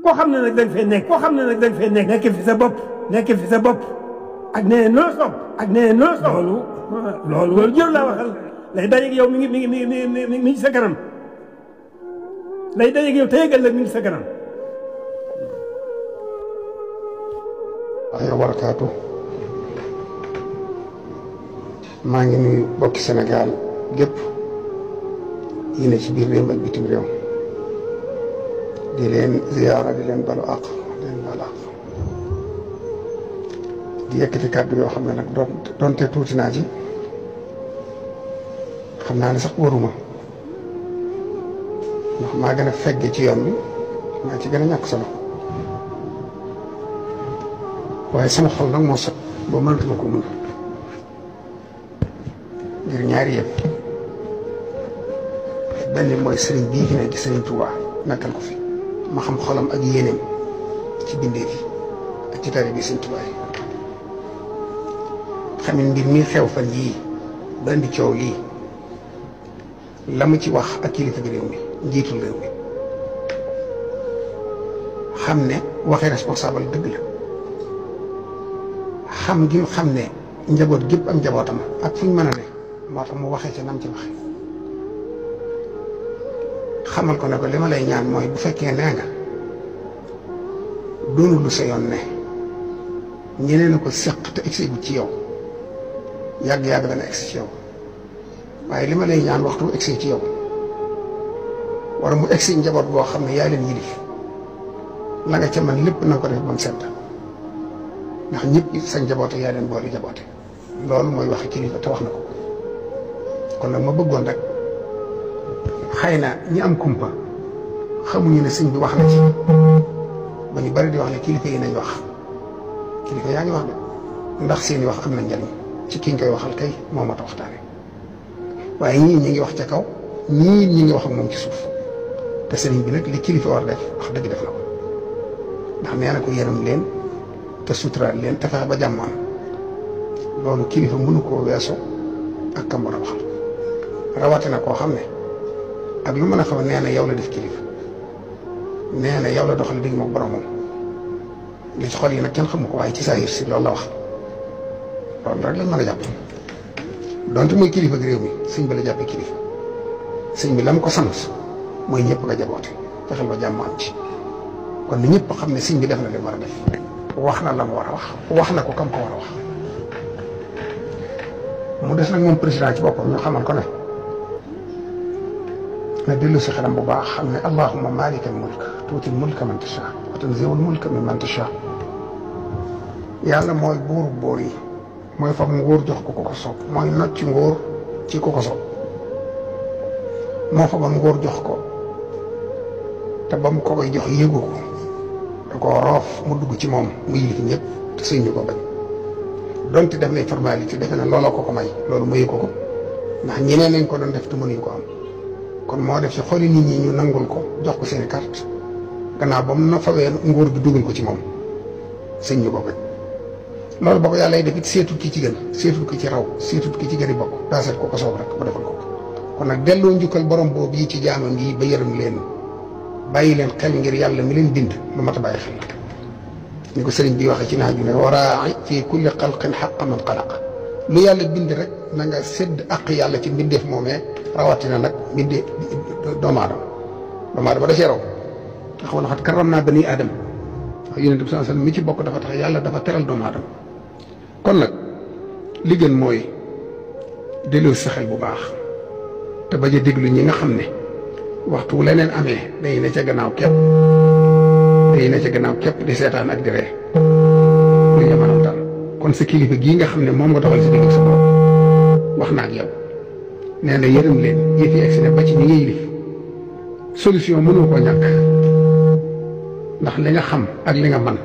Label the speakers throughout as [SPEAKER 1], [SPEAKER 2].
[SPEAKER 1] koo xam ne nag da nga fee nekk nekk fi sa bopp ak nee noo sopp loolu jël laa waxal lay dajeeg yow mi ngi sa kanam lay dajeeg yow tey ëllëg mi ngi sa kanam.
[SPEAKER 2] ay barakaatu maa ngi nuyu bokki Sénégal gépp yi ne ci biir réew ak bitim réew di leen ziyaara di leen balu àq di yëkkati kàddu yoo xam ne nag doonte tuuti naa ci xam naa ne sax waruma ndax maa gën a fegge ci yoon bi maa ci gën a ñàkk solo waaye sama xol nag moo sot boo mënatuma ko mën ngir ñaari yëpp benn mooy sëriñ bii fi nekk sëriñ Tuubaa nekkal ko fi ma xam xolam ak yéeneem ci bindee fi ak ci tari bi sëriñ Tuubaa yi xamin mbir mi xew fan yii ba indi coow lii la mu ci wax ak kilifa gi réew mi njiitul réew mi xam ne waxee responsable dëgg la xam gi mu xam ne njaboot gépp am njabootam ak fu ñu mën a ne moo tax mu waxee ca nam ci waxe xamal ko ne ko li ma lay ñaan mooy bu fekkee nee nga doonul lu sa yoon ne ñeneen a ko seq te egsi bu ci yow yàgg-yàgg dana egsi ci yow waaye li ma lay ñaan waxtu bu egsi ci yow wala mu egsi njaboot boo xam ne yaa leen yilif la nga ca man lépp na ko def ba mu sedd ndax ñëpp sa njaboote yaa leen boole jaboote loolu mooy waxi kilifa te wax na ko kon nag ma bëggoon rek xëy na ñi am kumpa xamuñu ne sëñ bi wax na ci ba ñu bari di wax ne kilifa yi nañ wax kilifa yaa ngi wax de ndax seeni wax am na njariñ ci ki ñu koy waxal kay moo mat a waxtaane waaye ñii ñi ngi wax ca kaw ñii ñi ngi wax ak moom ci suuf te sëriñ bi nag li kilifa war def wax dëgg def na ko ndax nee na ko yërëm leen te suturaal leen te fexe ba jàmm am loolu kilifa mënu koo weesu ak kam war a waxal rawatina koo xam ne ak lu mën a xam nee na yow la def kilifa nee na yow la doxal digg moom boromam li ci xol yi nag kenn xamu ko waaye ci saa yër si loolu la wax loolu rek lañ mën a jàpp donte mooy kilifa gi réew mi sëñ bi la jàppee kilifa sëñ bi la mu ko sant mooy ñëpp nga jaboote fexeel ba jàmm am ci kon ni ñëpp xam ne sëñ bi def na li mu war a def wax na la mu war a wax na ko kam ko war a wax mu des nag moom président ci boppam ñu xamal ko ne na dellu si xelam bu baax xam ne allahumma maalikal mulk tuutil mulka man tasha wa tanzi'ul mulka mimman tasha yàlla mooy buuru buur yi mooy fab nguur jox ko ko soob mooy not ci nguur ci ko soob moo faboon nguur jox ko te ba mu ko koy jox yëgu ko da koo roof mu dugg ci moom mu yilif ñëpp te sëñ ñu ko bañ donte def nay formalité defe na looloo ko may loolu mayu ko ndax ñeneen nañ ko doon def te mënuñu ko am kon moo def ci xoli nit ñi ñu nangul ko jox ko seeni carte gannaaw ba mu na fawee nguur gi dugal ko ci moom sëñ ñu ko bañ loolu ba ko yàlla def it seetut ki ci gën seetut ki ci raw seetut ki ci gën i bokk daa seet ko soob rek mu defal ko kon nag delloo njukkal borom boobu yi ci jaamam yi ba yërëm leen bàyyi leen xel ngir yàlla mi leen bind lu mat a bàyyi xel ni ko sëriñ bi waxee ci naaju ne waraa'i fii kulli xalqin xaqa man xalaqa lu yàlla bind rek na nga sédd ak yàlla ci mbindeef moomee rawatina nag mbindee doomu aadama da cee raw ndax woon xat karam naa bani aadama wax yonent bi sallallahu alayhi wasallam mi ci bokk dafa tax yàlla dafa teral doomu aadama kon nag li gën mooy delloo sa xel bu baax te bañ a déglu ñi nga xam ne waxtu wu leneen amee day ne ca gannaaw képp di seetaan ak di ree lu ñu mën a dal kon sa kilifa gii nga xam ne moom nga doxal si digg sa bopp wax na ak yow nee na yërëm leen yëf yi egsi ne ba ci ñi nga yilif solution mënoo koo ñàkk ndax li nga xam ak li nga man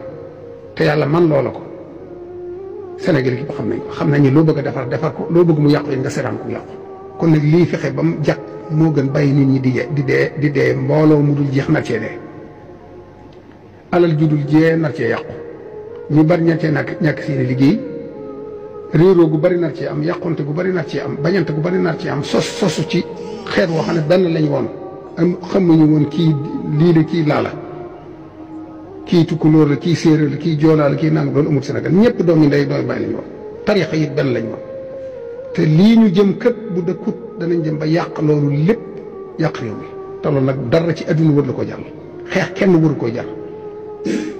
[SPEAKER 2] te yàlla man loola ko Sénégal gi xam nañ ko xam nañu loo bëgg a defar ko loo bëgg mu yàqu yi nga seetaan ko mu yàqu kon nag lii fexe ba mu jàkk moo gën bàyyi nit ñi di dee mbooloo mu dul jeex nar cee dee alal ju dul jee nar cee yàqu ñu bari ña cee ñàkk seeni liggéey réeroo gu bari nar cee am yàqonte gu bari nar cee am bañante gu bari nar cee am sosu ci xeet woo xam ne benn lañ woon am xamuñu woon kii lii de kii laa la kii tukulóor la kii séeréer la kii joolaa la kii nangam loolu amul Sénégal ñëpp doomi ndey doomi bàyyi lañu wax tarixa yi benn lañ wax te lii ñu jëm kët bu dëkkut danañ jëm ba yàq loolu lépp yàq réew mi te loolu nag dara ci adduna wër la ko jàll xeex kenn waru ko jar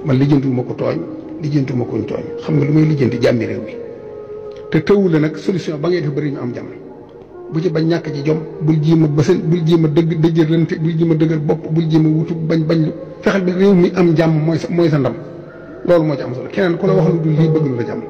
[SPEAKER 2] man lijjantuma ko tooñ lijjantuma koñ tooñ xam nga lu may lijjanti jàmmi réew mi te tëwu la nag solution ba ngay def bëri ñu am jàmm bu ci bañ ñàkk ci jom bul jiima bësal bul jiima dëgg dëjërlante bul jiima dëgër bopp bul jiima wutu bañ lu fexeel bi réew mi am jàmm mooy sa ndam loolu moo ci am solo keneen ku la wax lu dul lii bëgg lu la jàmm